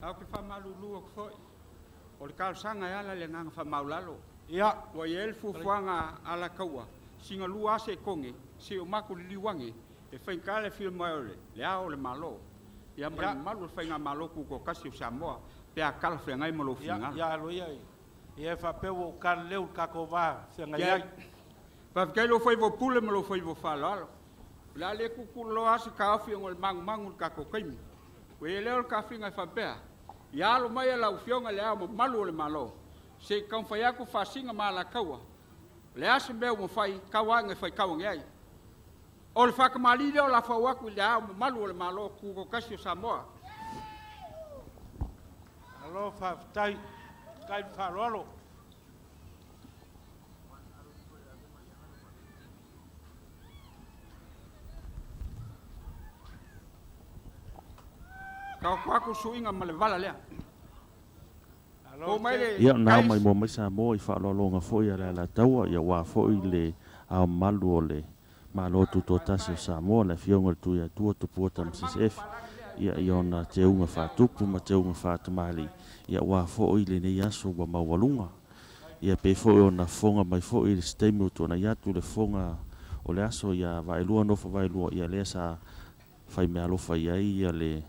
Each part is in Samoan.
Ae ou te faamalulu atu foi, o le talosaga e ala i le agaga faamaualalo. Ia. Ua i ai le fuafuaga a Alataua, sina 2 aso sekone se i o matou liliu ane e faigata le afio mai o Le Ao o le Malo ia ma le mamalu o le Faigamalo Tutoatasi o Samoa pe a talafeagai ma lou Ia, finagalo. ia alo ia ia e faapea ua ou taleleu i le tatou va feagai Ia, ai. faafetai lou faiva o pule ma lou faiva o faaaloalo. O le a le tuutuulaloa lava se taofi ona o le manumanu i le tatou taimi. Ua i ai lea o le tafiga e faapea, ia alo mai lau Afioga i Le Ao Mamalu o le Malo, se i taumafai atu Faasina ma Alataua, o le a se mea ua mafai, tau lava ina e faitau ane ai. O le faatamalii lea o le a fau atu i Le Ao Mamalu o le Malo Tutoatasi o Samoa. Malo faafetai, faafetai le faaaloalo. Taoto atu suiga ma le vala lea. Malo Fou mai tele. le Ia na ao Kais. mai moa mai Samoa i faaaloaloga foi a le Alataua, ia aua foi le Ao Mamalu o le Malo Tutoatasi o Samoa, le Afioga i le Tuiatua Tupua Tamasese Efi, ia i ona teuga faatupu ma teuga faatamalii, ia aua foi lenei aso ua maualuga. Ia pei foi ona fofoga mai foi i se taimi ua tuanai atu le fofoga o le aso ia Vaelua nofo Vaelua, ia lea sa faimeaalofa i ai ia le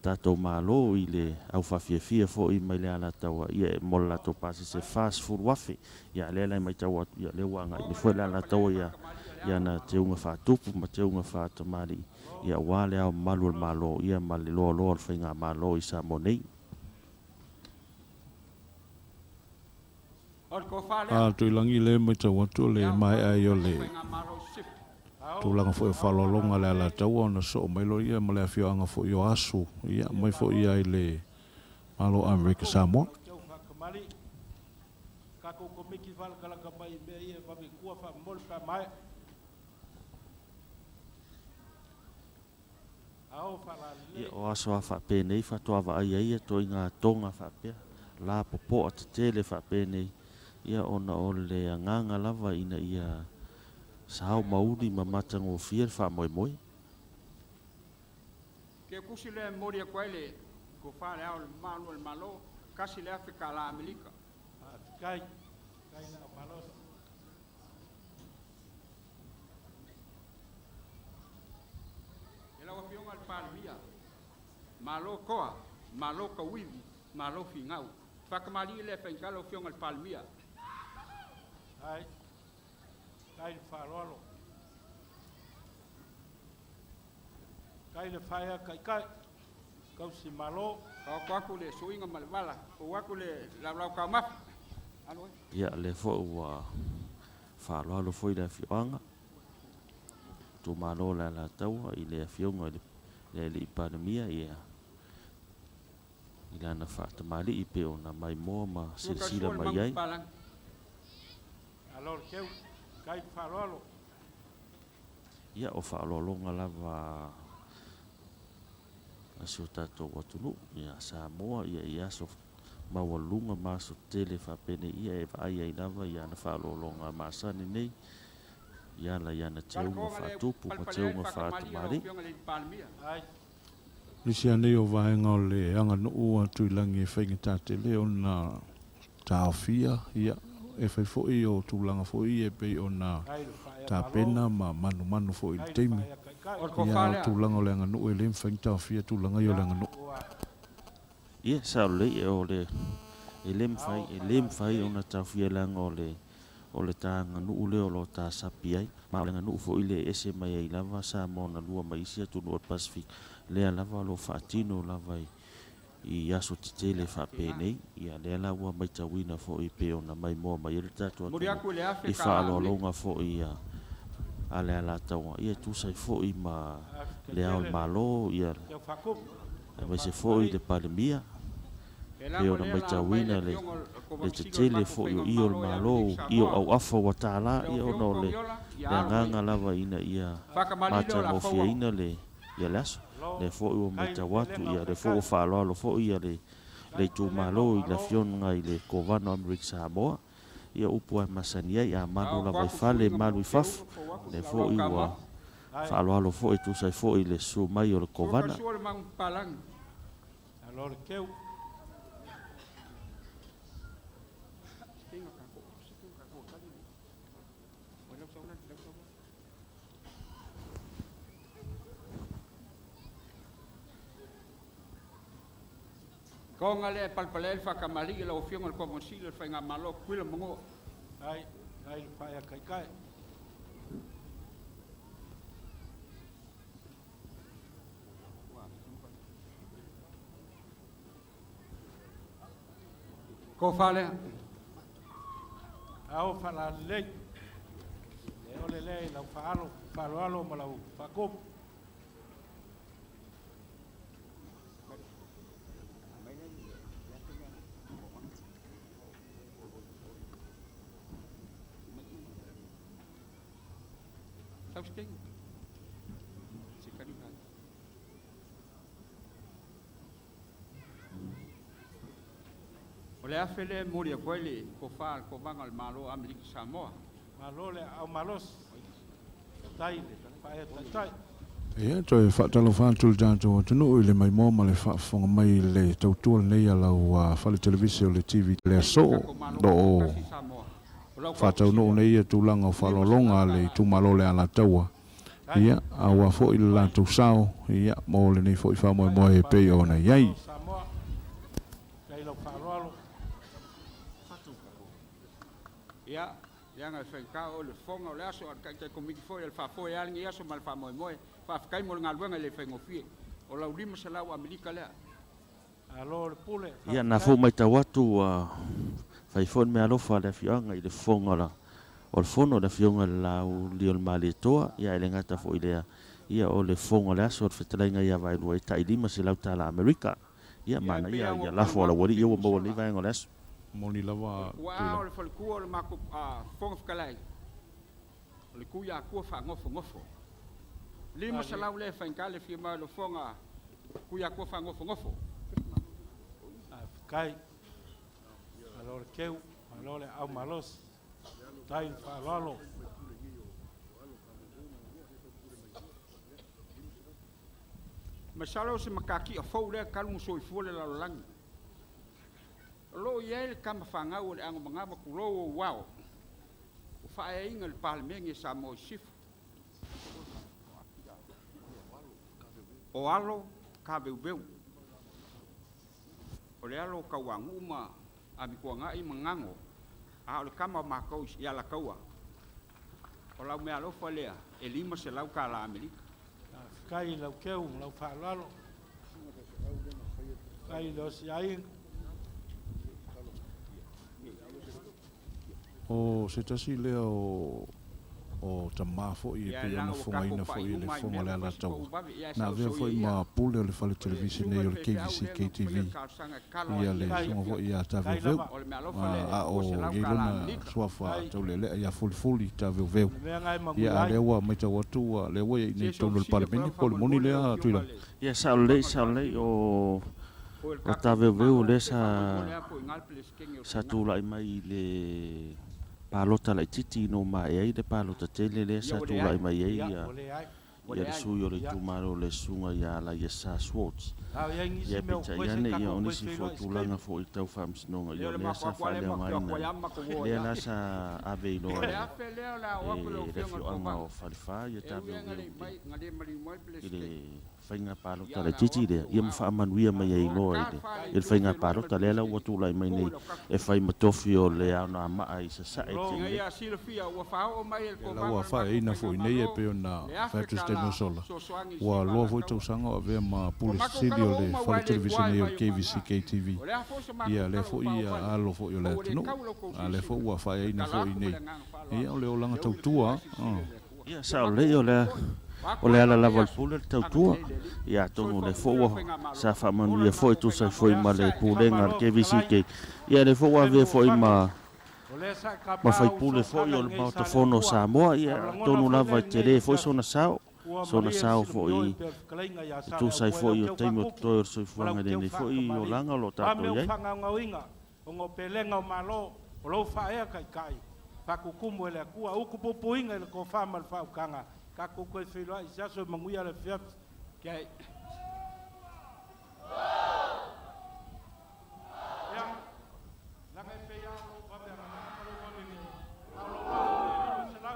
tatou Malo i le aufaafiafia foi mai le Alataua ia mo le latou pasese e 40,000. Ia a o lea la e matau atu, ia lea ua agai mai foi le Alataua ia i ana teuga faatupu ma teuga faatamalii, ia aua le Ao Mamalu o le Malo ia ma le loaloa o le Faigamalo i Samoa nei. O le tofa lea, A Tuilagi lea e matau atu o le le Ao maea Mamalu ai o o le le Faigamalo i Sisifo. tulaga foi o faaaloaloga a le Alataua ona sosoo mai loa ma le afioaga foi o Aso, ia mai foi i le Malo o Amerika Samoa. Tatou komiti faalakalaka mai i mea ia e vave i tua faamolemole pe a maea. Ao Ia faalalelei. o aso lava faapenei faatoa vaai ai ituaiga toga faapea, lapopoa tetele faapenei, ia ona o le agaga lava ina ia sao ma uli ma matagofie le faamoemoe. Ke kusi lea e momoli atu ai le tofa i le Ao Mamalu o le Malo, $1,000 Amerika. Faafetai, faafetai le malosi. E lau Afioga i le Palemia, malo toa, malo tauivi, malo finau. Faatamalii lea e faigata lau Afioga i le Palemia. Ai, faafetai le faaaloalo. Faafetai le faea taitai, tausi malo. Taoto atu le suiga ma le vala, fou atu le laulau taumafa. Alo e. Ia, o lea foi ua faaaloalo foi le afioaga, itumalo o le Alataua i le Afioga i le Alii Palemia, ia, i lana faatamalii pei ona maimoa ma Sua silasila sua le mai ai. manupapalagi. Malo le teu, faafetai le faaaloalo. Ia, o faaaloaloga lava a si o tatou atunuu, ia Samoa, ia i aso maualuluga ma aso tetele faapenei, ia e vaai ai lava i ana faaaloaloga masani nei i ala i ana teuga Tala lea ua faatupu ma palepale ai le teuga faatamalii a lau faatamalii. Afioga i le Palemia. Ai, Nisi anei o vaega o le aganuu a Tuilagi e faigata tele ona taofia, ia, e fai foi o tulaga foi ia e pei ona faafetai le faaea malo, tapena ma manumanu foi i le faafetai le taimi. faaea taitai. O le Ia tofa a o lea, tulaga o le aganuu e le mafai ona taofia tulaga ia o Ia, le aganuu. ua Ia, sao lelei, o le e le mafai ao e le mafai faalalelei. ona taofia leaga o le o le ta aganuu lea o lo o tasapi ai, ma o le aganuu foi lea e ese mai ai lava Samoa na lua mai isi atunuu o le Pasefika, lea lava o lo o faatino lava i aso tetele ia, tiga. faapenei. Ia lea la ua matauina foi pei ona maimoa mai ai le tatou Momoli atunuu atu i le i $1,000 Amerika. faaaloaloga foi a a le Alataua, ia e tusa ai foi ma Faafetai le Ao o le tele le Malo, ia teu faatupu, teu aemaise foi faatamalii. le Palemia, E pei lago ona lea la alo mai le matauina le Afioga o le le Kovana Sili o le tetele matou foi o ie o le Faigamalo ia Malo, Amerika ie o Samoa. auafa ua tālā, Lau ia ona Afioga o le Togiola, ia le alo mai. agaga lava ina ia Faatamalii lea o le a fau atu. matagofieina le ia le aso. Malo, Lea foi ua faafetai le matau atu, felega o ia lea foi taitai, ua faaaloalo foi ia le le faafetai le felega o itumalo i le malo. Afioga i le Kovana o Amerika Samoa, ia upu lava e masani ai, a malu Taoto lava i atu fale suiga ma malu lou i fafo. teuga, fou atu le Lea laulau foi ua taumafa. Ai, faaaloalo foi e tusa ai foi le susu mai o le Sua Kovana. sua le manupapalagi. Malo le keu. Konga le palpalele whakamali lau afioga le Komosili o le Faigamalo Kuila Magoa. Ai, ai le kai kai. Ko fale. Ao fala lei. Le ole lei lau faalo, faaloalo ma lau faakopu. O le afe le mori a koe le ko wha ko vanga le malo Amerika Samoa. Malo le au malos. Tai le pae tai tai. Ia toe faatalofa atu le tatou atunuu i le maimoa ma le faafofoga mai le tautua lenei a lau fale televise o le TV le aso loo faataunuu nei ia tulaga o faaaloaloga a le itumalo le Alataua. Ia aua foi le latou sao ia mo lenei foi faamoemoe e pei ona i ai. Ia, leaga e faigata o le fofoga o le aso a le taitai komiti foi o le faafoe lava lenei aso ma le faamoemoe faafetai mo le galuega i le faigofie o lau 500 Amerika lea. Alo le pule. Ia na fou matau atu ua fai foi le meaalofa a le afioaga i le fofoga o le fono le afioga i le Lauli o le Malietoa ia e le gata foi lea ia o le fofoga o le aso o le fetalaiga ia Vaelua e tai 500 tala Amerika. Ia Ia e pei manaia lava ia ona lafo a ou lau alii ua maua malu lenei vaega o le aso. Moni lava O le tuaa Tuilagi. o le falekua o le matou fofoga fetalai, o le tui akua faagofogofu. 500 lea e faigata le fia mai o le fofoga tui akua faagofogofu. Kai. Malo le keu, malo le au malos. Tai le faaaloalo. Masalo o se makaki a fou lea talu ona soifua le lalolagi. O loo i ai le kama fanau o le agomagava tulou ou ao. O faaeaina le Palemene e Samoa i Sisifo. O alo kaveuveu. O le alo o tauanu'u ma amituanai ma gago. A o le kama o matou i Alataua. O lau meaalofa lea e 500 tala Amerika. Kai lau keu, lau faaaloalo. Kai le osiaiga. O se tasi lea o tamā foi e Ia pei leaga ona ua tatou fofogaina pa'i foi i le uma i fofoga mea o le ua fai si Alataua. pa'u vave ia e Na avea saosao foi ia ia. ma pule o le fale O le televise susuga nei i o le le faifeau KVC lea na ou KTV. faia le talosaga e talo Ia ai le ia Kai. susuga fiafia. foi ia Kai Taveuveu. lava. O le meaalofa lea A e o 200 iai tala lona Amerika. suafa Kai. taulelea ia Fulifuli Taveuveu. Le mea ngai Ia manuia a ai. lea ua matau atu ua lea ua iai Se nei se totonu o le ofisili po Palemene lau po o le moni faamolemole lau lea afioga Tuilagi. le Ia sao lelei fofoga o le sao lelei Palemene. o Po o le o tatou Taveuveu itumalo lea pe sa faamolemole lava po o i ina le Peresetene o le sa Senate. tulai mai i le palota laitiiti ina ua maea ai le palota tele lea Ia sa ua tulai leai. mai ai Ia, ia ua leai. Ua ia le leai. sui o le Ia. itumalo le susuga ia Laia Swartz. A o iai nisi Ia mea ua peitai koe se ane ia tatou o koe nisi foi feiloai i se tulaga taimi. foi tau faamasinoga Ia ia o le lea matou sa atu lava lea matou te o atu faaleaogaina ai lava ma matou o ai lea lava. la sa ave i O loa le afe lea o le a oo atu i lau e le afioga i le afioaga Kovana. o Falefa ia E ui lava ina Taveuveu le i mai na le maliu mai le i le Peresetene. faiga palota Ia o le a oo laitiiti atu lea i ia lou ma ao. faamanuia mai ai Malo. loa i A le tafa le i le itu faiga feiloai ma le palota lea la ua Peresetene, tulai mai tuu nei i lau tatou. e fai ma tofi o le aoga i Sasae Malo. te Ina nei. ia silafia ua faaoo mai e le Ia la Kovana ua o le matou faaeaina foi nei e Faigamalo pei ona le fai afe atu se taimi tala ua sola. fesoasoani i Ua siva loa foi Alataua. tausaga o avea ma Ua pule matou sesili o talanoa le uma aua fale e le televise tuai nei o le mai o KVC maga. KTV. O le a foi se matou Ia lea tala ua foi paopale, alo foi o ma le ua le atunuu. tau la outou A lea foi silasila. ua E faaeaina tala foi atu ma nei. le agaga Ia faaaloalo, o le olaga e ui i le tautua. silasila i le Atua. Ia Ia sao matou lelei o upu le foi, o o atu le ai ala ma lava lenei o le aso, pule le tautua. agalelei le Alii. Ia atonu Soifua le foi manuia le ua Faigamalo. sa Ola faamanuia le foi matou tusa foi Faigamalo. ma le pulega a le Faamalo KVCK. fetalai. Ia le foi ua avea Taimi ua foi fano. ma O lea sa ma kapā faipule uso foi aga o le nei Maota sa le Fono o atua. Samoa. A o Ia lagona atonu foi lava lea e i tele lenei foi afiafi. sona sao, Ua sona malie le sao silafia foi pea le fetalaiga ia e sa le tusa ai aua e lau foi o keu taimi o faakupu totoe o le ma lau soifuaga i keu lenei foi faatamalii. olaga o lo o O a tatou mea i ua ai. faagaogaoiga ona o pelega o malo o lou faaea taitai faakukumu e le Atua utu pupuiga i le tofā ma le faautaga tatou toe feiloai i se aso e manuia le afiafi. Okay.